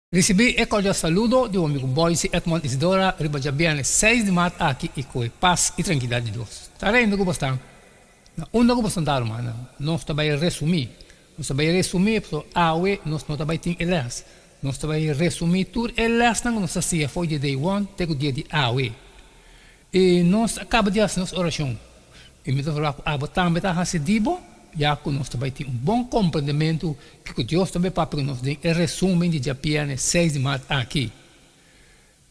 Risibí e kordial saludo di bo amigu Boyce Edmond Isidora riba djabièrnè seis di mart aki i ku e pas i trankilidat di Dios ta reina ku bo stan. Na unda ku bo stan ta rumannan? Nos ta bai resumí. Nos ta bai resumí pasobra awe nos no ta bai tin e lès. Nos ta bai resumí tur e lèsnan ku nos ta siña for di day one te ku dia di awe. I nos a kaba di hasi nos orashon. I mi ta verwagt ku abo tambe ta hasi di bo, ya ku nos ta bai tin un bon komprendementu kiko Dios ta bai papia ku nos den e resumen di djabièrnè seis di mart aki.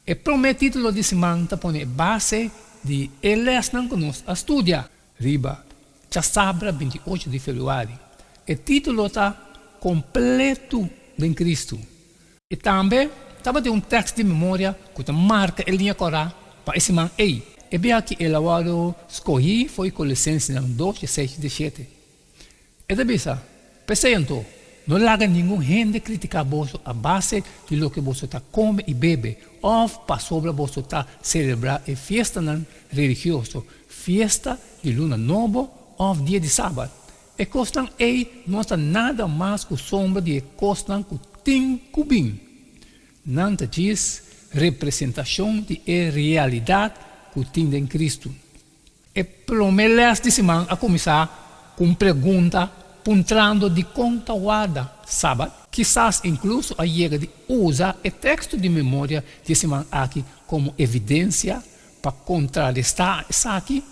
E promé título di siman ta pone e base di e lèsnan ku nos a studia riba djasabra 28 di febrüari. E título ta Kompletu den Kristu. I tambe tabatin un tèks di memoria ku ta marka e liña kòrá pa e siman ei. E bia ki el a wòrdu skohí fo'i Kolosensenan dos dieseis diesshete. E ta bisa, P'esei anto, no laga ningun hende kritiká boso a base di loke boso ta kome i bebe òf pasobra boso ta selebrá e fiestanan religioso, fiesta di luna nobo òf dia di sabat. E kosnan ei no ta nada mas ku sombra di e kosnan ku tin ku bin. Nan ta djis representashon di e realidat ku tin den Kristu. E promé lès di siman a kuminsá ku un pregunta puntrando dikon ta warda Sabat. Kisas inkluso a yega di usa e teksto di memoria di e siman aki komo evidensia pa kontrarestá esaki.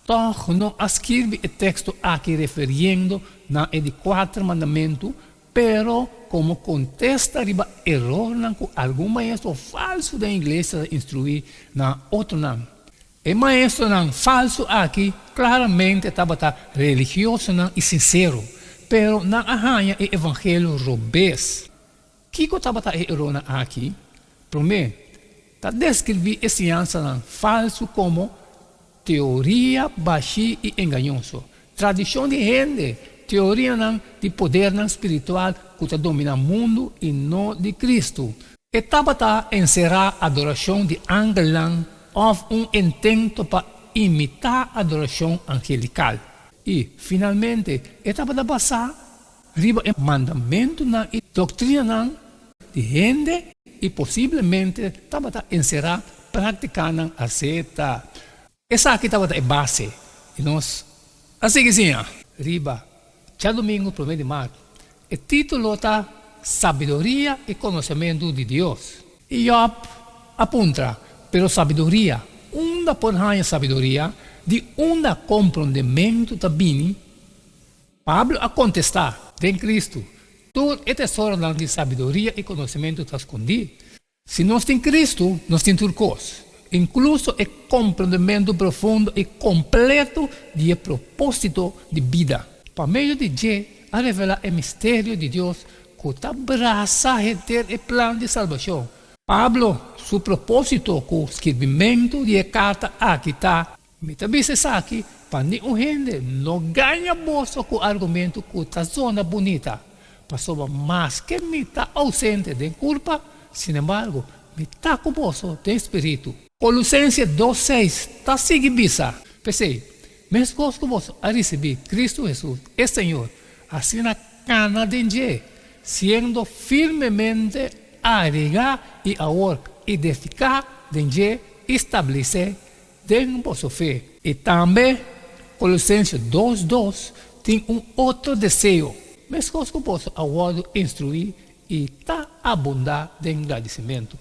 Tòg no a skirbi e teksto aki referiendo na e di kuater mandamentu, pero komo kontesta riba erornan ku algun maestro falsu den iglesia ta instruí na otronan. E maestronan falsu aki klaramente tabata religiosonan i sinsero, pero nan a haña e evangelio robes. Kiko tabata e erornan aki? Promé, ta deskribí e siñansanan falsu komo Teoria bashí i engañoso. Tradishon di hende, teorianan di podernan spiritual ku ta dominá mundu i no di Kristu. E tabata enserá adorashon di angelnan òf un intento pa imitá adorashon angelikal. I, finalmente, e tabata basá riba e mandamentunan i doktrinanan di hende i posiblemente tabata enserá práktikanan aseptá. Esaki tabata e base i nos a sigui siña. Riba djadumingu promé di mart. E título ta Sabiduria i Konosementu di Dios. I Jòb a puntra, Pero sabiduria, unda por haña sabiduria? Di unda komprondementu ta bini? Pablo a kontestá, Den Kristu, tur e tesoronan di sabiduria i konosementu ta skondí. Si nos tin Kristu, nos tin tur kos, inkluso e komprendementu profundo i kompleto di e propósito di bida. Pa medio di dje a revelá e misterio di Dios ku ta brasa henter e plan di salbashon. Pablo su propósito ku skirbimentu di e karta aki ta Mi ta bisa esaki pa niun hende no gaña boso ku argumentu ku ta zona bunita, pasobra maske mi ta ousente den kurpa, sinembargo, mi ta ku boso den spiritu. Kolosense dos seis ta sigui bisa, P'esei, meskos ku boso a risibí Kristu Hesus, e Señor, asina kana den dje, siendo firmemente aregá i awor identifiká den dje i stablesé Den boso fe. I tambe Kolosense dos dos tin un otro deseo, meskos ku boso a wòrdu instruí i ta abundá den gradisimentu.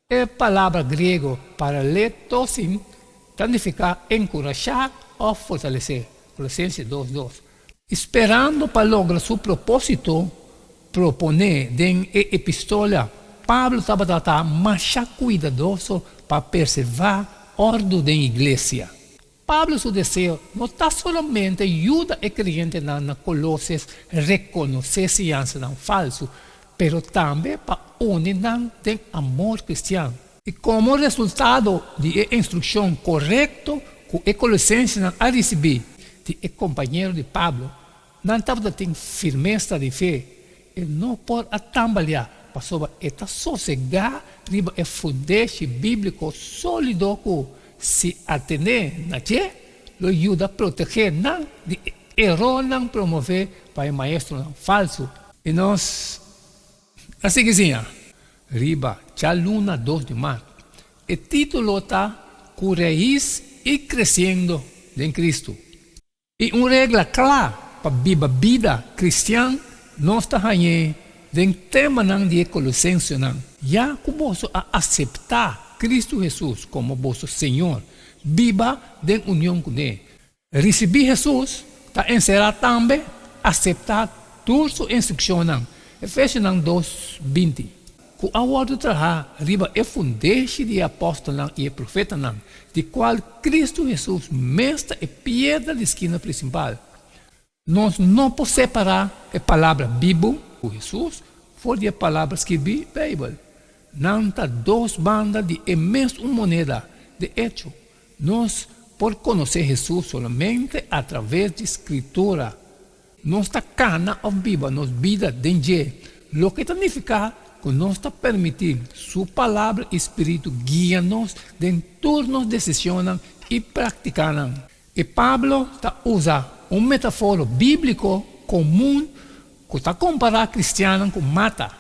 E palabra griego paraletosin ta nifiká enkurashá òf fortalesé, Kolosense dos dos. I sperando pa logra su propósito proponé den e epistola, Pablo tabata ta masha kuidadoso pa preservá òrdu den iglesia. Pablo su deseo no ta solamente yuda e kreyentenan na Koloses rekonosé siñansanan falsu, pero tambe pa uni nan den amor kristian. I komo resultado di e instrukshon korekto ku e kolosensenan a risibí di e kompañero di Pablo, nan tabata tin firmesa di fe. E no por a tambaleá pasobra e ta sosegá riba e fundeshi bíbliko sólido ku, si atené na dje, lo yuda protegé nan di e erornan promové pa e maestronan falsu. I nos. A sigui siña riba djaluna dos di mart. E título ta Ku Reis i Kresiendo den Kristu. I un regla kla pa biba bida kristian nos ta hañ'é den temanan di e Kolosensenan, Ya ku boso a aseptá Kristu Hesus komo boso Señor, biba den union kuné. Risibí Hesus ta enserá tambe aseptá tur su instrukshonnan, Efesionan dos, 20, ku a wòrdu trahá riba e fundeshi di e apòstelnan i e profetanan, di kual Kristu Hesus mes ta e piedra di skina prinsipal. Nos no por separá e Palabra bibu, ku Hesus, for di e Palabra skirbí, Beibel. Nan ta dos banda di e mes un moneda. De echo, nos por konosé Hesus solamente atraves di Skritura. Nos ta kana òf biba nos bida den dje, loke ta nifiká ku nos ta permití su Palabra i spiritu guia nos den tur nos desishonnan i praktikanan. E Pablo ta usa un metaforo bíbliko komun ku ta kompará kristiannan ku mata.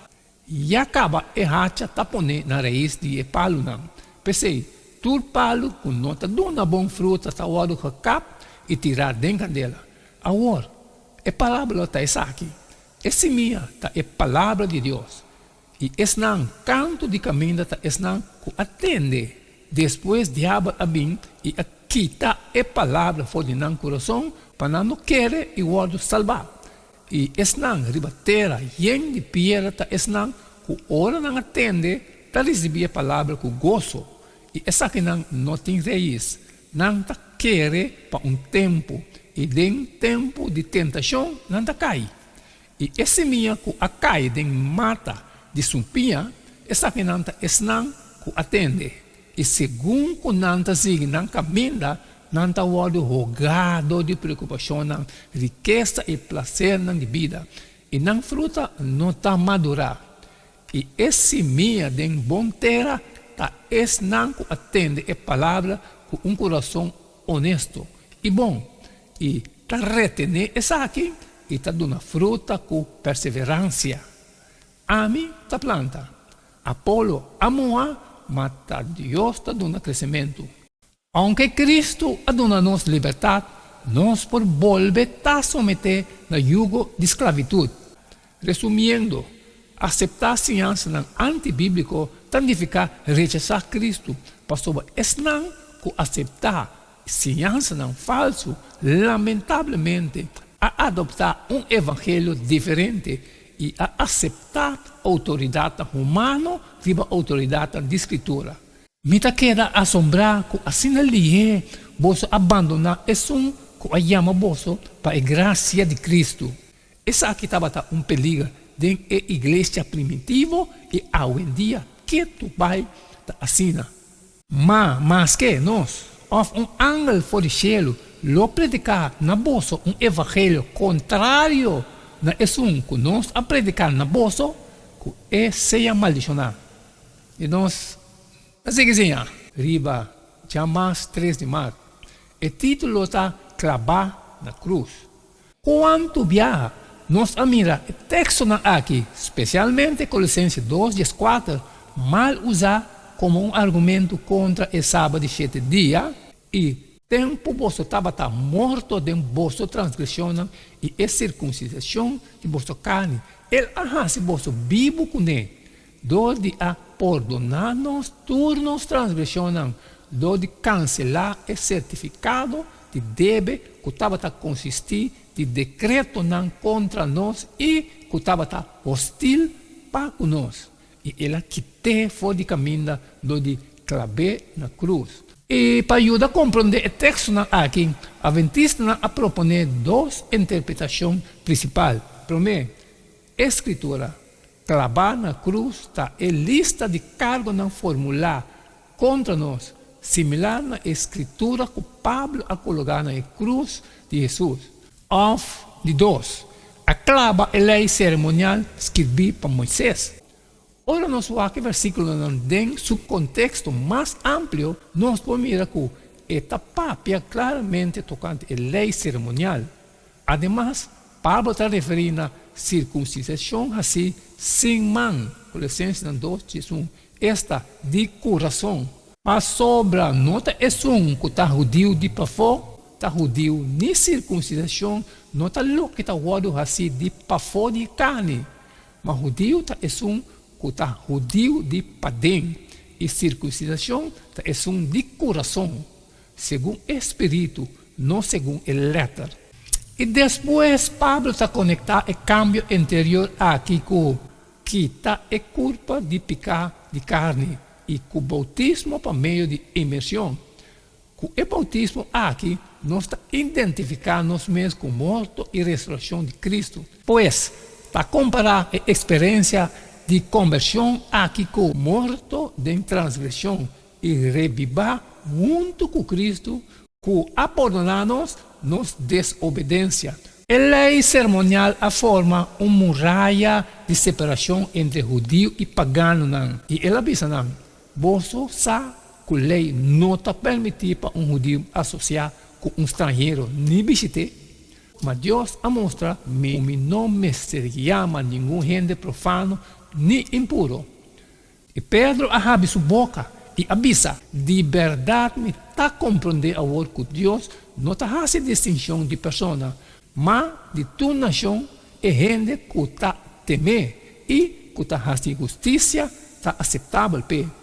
Ya kaba e hacha ta pone na rais di e palunan. P'esei, tur palu ku no ta duna bon fruta ta wòrdu gekap i tirá den kandela. Awor, e parábola ta esaki, E simia ta e palabra di Dios, i esnan kantu di kaminda ta esnan ku a tende. Despues diabel a bin i a kita e palabra for di nan kurason pa nan no kere i wòrdu salbá. I esnan riba tera yen di piedra ta esnan ku ora nan a tende ta risibí e palabra ku goso, i esakinan no tin reis, nan ta kere pa un tempu, i den tempu di tentashon nan ta kai. I e simia ku a kai den mata di sumpiña, esakinan ta esnan ku a tende, I segun ku nan ta sigui nan kaminda, nan ta wòrdu hogá dor di preokupashonnan, rikesa i plasernan di bida, i nan fruta no ta madurá. I e simia den bon tera ta esnan ku a tende e palabra ku un kurason onesto i bon, i ta retené esaki i ta duna fruta ku perseveransia. Ami ta planta, Apolo a muha, ma ta Dios ta duna kresementu. Ounke Kristu a duna nos libertat, nos por bolbe ta someté na yugo di sklavitut. Resumiendo, aseptá siñansanan antibíbliko ta nifiká rechasá Kristu, pasobra esnan ku aseptá Siñansanan falsu lamentablemente a adoptá un evangelio diferente i a aseptá outoridatnan humano riba outoridatnan di Skritura. Mi ta keda asombrá ku asina lihé boso a bandoná esun ku a yama boso pa e grasia di Kristu. Esaki tabata un peliger den e iglesia primitivo i awendia ketu bai ta asina. Ma maske nos, òf un angel for di shelu, lo prediká na boso un evangelio kontrario na esun ku nos a prediká na boso, ku e sea maldishoná. I nos ta sigui siña. Riba djamas tres di mart. E título ta Klabá na Krus. Kuantu biaha nos a mira e tekstonan aki, spesialmente Kolosense dos dieskuater, mal usá komo un argumentu kontra e Sabat di shete dia? I tempu boso tabata morto den boso transgreshonnan i e sirkunsisashon di boso karni, el a hasi boso bibu kuné, dor di a pordoná nos tur nos transgreshonnan, dor di kanselá e sertifikado di debe ku tabata konsistí di dekretonan kontra nos i ku tabata hostil pa ku nos, i el a kit'é for di kaminda dor di klab'é na krus. I pa yuda komprondé e tekstonan aki, atventistanan a proponé dos interpretashon prinsipal. Promé, E Skritura, klabá na krus ta e lista di kargonan formulá kontra nos, similar na e skritura ku Pablo a kologá na e krus di Hesus. Òf, di dos, a klaba e lei seremonial skirbí pa Moises. Ora nos wak e versíkulonan den su konteksto mas amplio, nos por mira ku e ta papia klaramente tokante e lei seremonial. Ademas, Pablo ta referí na sirkunsisashon hasí sin man. Kolosensenan 2, 11, esta, di kurason. Pasobra no ta esun ku ta hudiu di pafó ta hudiu, ni sirkunsidashon no ta loke ta wòrdu hasí di pafó di karni, ma hudiu ta esun ku ta hudiu di paden, i sirkunsidashon ta esun di kurason, segun e spiritu, no segun e lèter. I despues Pablo ta konektá e kambio interior aki ku kita e kurpa di piká di karni i ku boutismo pa medio di imershon. Ku e boutismo aki nos ta identifiká nos mes ku morto i resurekshon di Kristu. Pues, ta kompará e eksperensia di kombershon aki ku morto den transgreshon i rebibá huntu ku Kristu ku a pordoná nos nos desobedensia. E lei seremonial a forma un muraya di separashon entre hudiu i paganonan, i el a bisa nan, Boso sa ku lei no ta permití pa un hudiu asosiá ku un stranhero ni bishit'é. Ma Dios a mustra mi ku mi no mester yama ningun hende profano ni impuro. I Pedro a habri su boka i a bisa, Di bèrdat mi ta komprondé awor ku Dios no ta hasi distinshon di persona, ma di tur nashon e hende ku ta tem'é i ku ta hasi hustisia ta aseptabel p'e.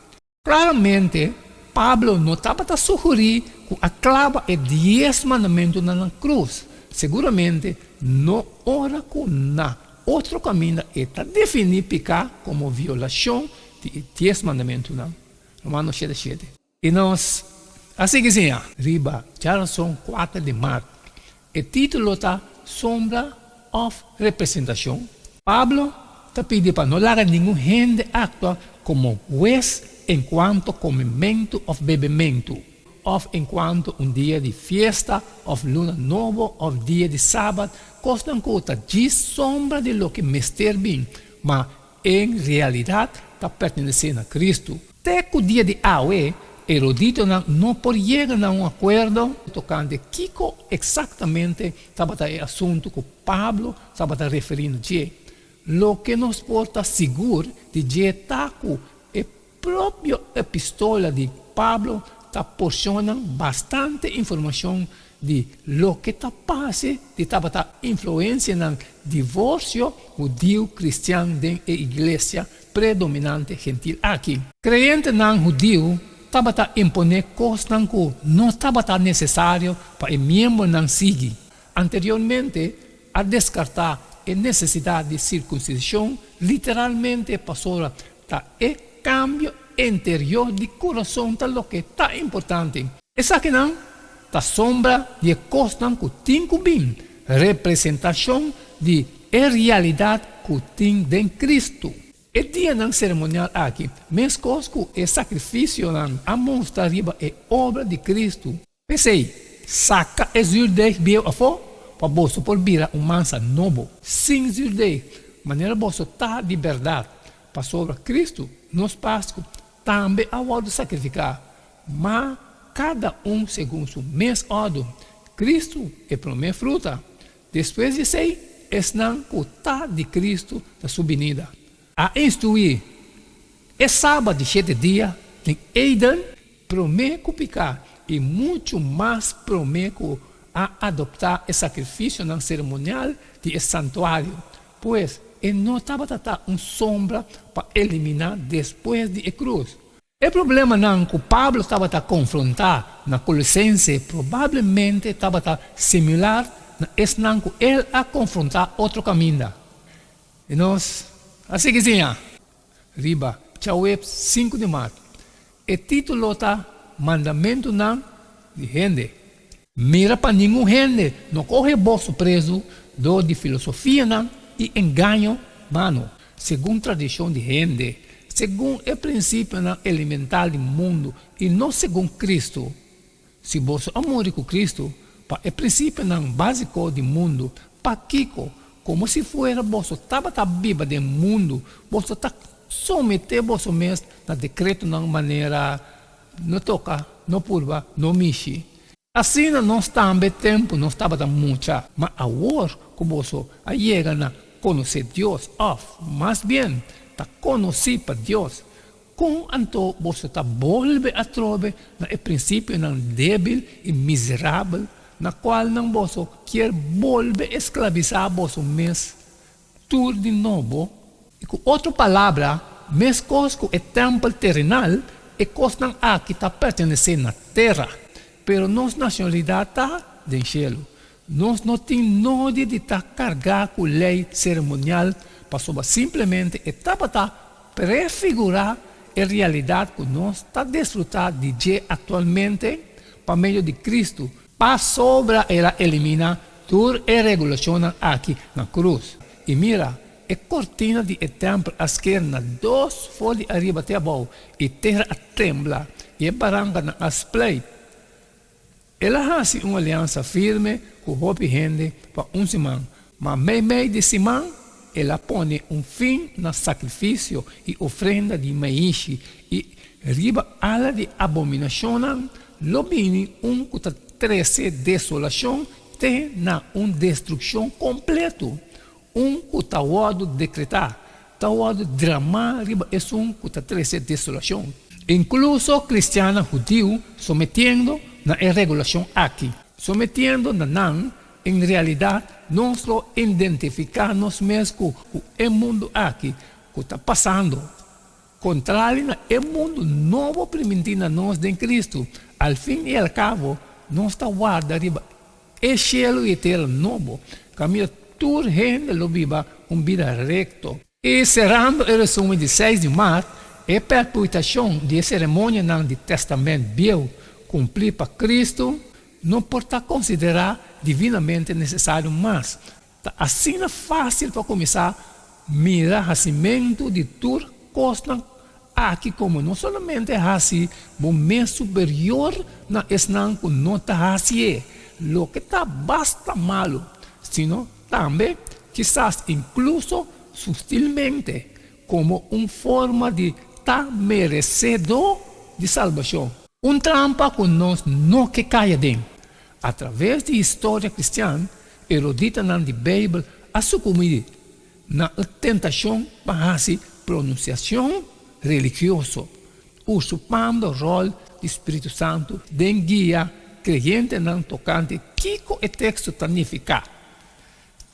Klaramente, Pablo no tabata sugerí ku a klaba e Dies Mandamentunan na krus. Seguramente no ora ku na otro kaminda e ta definí piká komo violashon di e Dies Mandamentunan. Romanos shete shete. I nos a sigui siña. Riba djarason kuater di mart. E título ta Sombra òf Representashon? Pablo ta pidi pa no laga ningun hende aktua komo hues enkuanto komementu òf bebementu, òf enkuanto un dia di fiesta òf luna nobo òf dia di sabat, kosnan ku ta djis sombra di loke mester bin, ma en realidat ta pertenesé na Kristu. Te ku dia di awe, eruditonan no por yega na un akuerdo tokante kiko eksaktamente tabata e asuntu ku Pablo tabata referí na dje. Loke nos por ta sigur di dje ta ku e propio epistola di Pablo ta porshona bastante informashon di loke ta parse di tabata influensianan divorsio hudiu-kristian den e iglesia predominante gentil aki. Kreyentenan hudiu tabata imponé kosnan ku no tabata nesesario pa e miembronan sigui. Anteriormente a deskartá e nesesidat di sirkunsishon literalmente pasobra ta e kambio interior di kurason ta loke ta importante. Esakinan ta sombra di e kosnan ku tin ku bin, representashon di e realidat ku tin den Kristu. E dianan seremonial aki, meskos ku e sakrifisionan, a mustra riba e obra di Kristu. P'esei, saka e zürdeg bieu afó, pa boso por bira un mansa nobo, sin zürdeg, manera boso ta di bèrdat, pasobra Kristu, nos Pasku, tambe a wòrdu sakrifiká. Ma kada un segun su mes òrdu, Kristu e promé fruta, despues di esei esnan ku ta di Kristu na su binida. A instruí e Sabat di shete dia den Eden promé ku piká i muchu mas promé ku a adoptá e sakrifisionan seremonial di e santuario. Pues, e no tabata ta un sombra pa eliminá despues di e krus. E problemanan ku Pablo tabata konfrontá na Kolosense probablemente tabata similar na esnan ku el a konfrontá otro kaminda. I nos a sigui siña riba djaweps sinku di mart. E título ta Mandamentunan di Hende. Mira pa ningun hende no kohe boso prezu dor di filosofianan i engaño bano, segun tradishon di hende, segun e prinsipionan elemental di mundu i no segun Kristu. Si boso a muri ku Kristu pa e prinsipionan básiko di mundu, pakiko, komo si fuera boso tabata biba den mundu, boso ta someté boso mes na dekretonan manera No toka, no purba, no mishi. Asina nos tambe tempu nos tabata mucha, ma awor ku boso a yega na konosé Dios, òf, mas bien, ta konosí pa Dios. Kon anto boso ta bolbe atrobe na e prinsipionan débil i miserabel na kualnan boso kier bolbe esklabisá boso mes tur di nobo? I ku otro palabra, meskos ku e tèmpel terenal, e kosnan aki ta pertenesé na tera, pero nos nashonalidat ta den shelu. Nos no tin nodi di ta kargá ku lei seremonial pasobra simplemente e tabata prefigurá e realidat ku nos ta disfrutá di dje aktualmente pa medio di Kristu, pasobra el a eliminá tur e regulashonnan aki na krus. I mira, e kortina di e tèmpel a sker na dos for di ariba te abou, i tera a tembla, i e barankanan a spleit. El a hasi un aliansa firme ku hopi hende pa un siman, ma meimei di siman el a pone un fin na sakrifisio i ofrenda di maishi, i riba ala di abominashonnan lo bini un ku ta trese desolashon te na un destrukshon kompletu, un ku ta wòrdu dekretá, ta wòrdu dramá riba esun ku ta trese desolashon. Inkluso kristiannan hudiu sometiendo na e regulashon aki. Sometiendo na nan, en realidat nos lo identifiká nos mes ku ku e mundu aki ku ta pasando. Kontrali na e mundu nobo primintí na nos den Kristu, al fin i al kabo nos ta warda riba E shelu i e tera nobo, kaminda tur hende lo biba un bida rekto. I serando e resumen di seis di mart, e perpuitashon di e seremonianan di Tèstamènt Bieu kumplí pa Kristu no por ta konsiderá divinamente nesesario mas. Ta asina fásil pa kuminsá mira hasimentu di tur kosnan aki komo no solamente hasi bo mes superior na esnan ku no ta hasié loke ta basta malu, sino tambe, kisas inkluso sutilmente, komo un forma di ta meresedó di salbashon. Un trampa ku nos no ke kai aden. Atraves di historia kristian, eruditanan di Beibel a sukumbí na e tentashon pa hasi pronunsiashon religioso, usurpando ròl di spiritu santu den guia kreyentenan tokante kiko e teksto ta nifiká.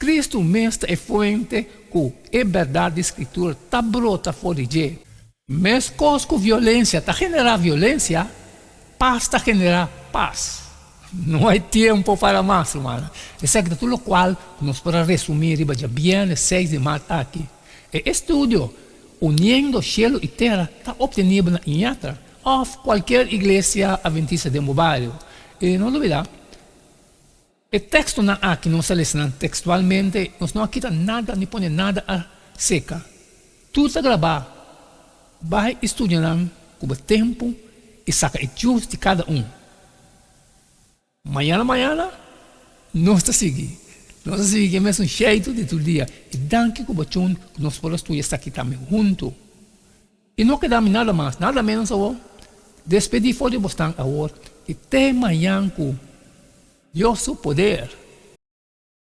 Kristu mes ta e fuente ku e bèrdat di Skritura ta brota for di dje. Meskos ku violensia ta generá violensia, pas ta generá pas. No hay tiempo para mas, rumannan. Esaki ta tur lokual ku nos por a resumí riba djabièrnè seis di mart aki. E estudio Uniendo Shelu i Tera ta optenibel na Iñatra òf kualkier iglesia adventista den bo bario. I no lubidá, E tekstonan aki nos a lesa nan tekstualmente, nos no a kita nada ni pone nada a seka. Tur ta grabá. Bai i studia nan ku bo tempu i saka e djus di kada un. Mañana mañana nos ta sigui. Nos ta sigui ku e mesun sheitu di tur dia. I danki ku bo chun ku nos por a studia esaki tambe huntu. I no keda mi nada mas, nada menos awor. Despedí for di bosnan awor i te mañan ku Dios su poder.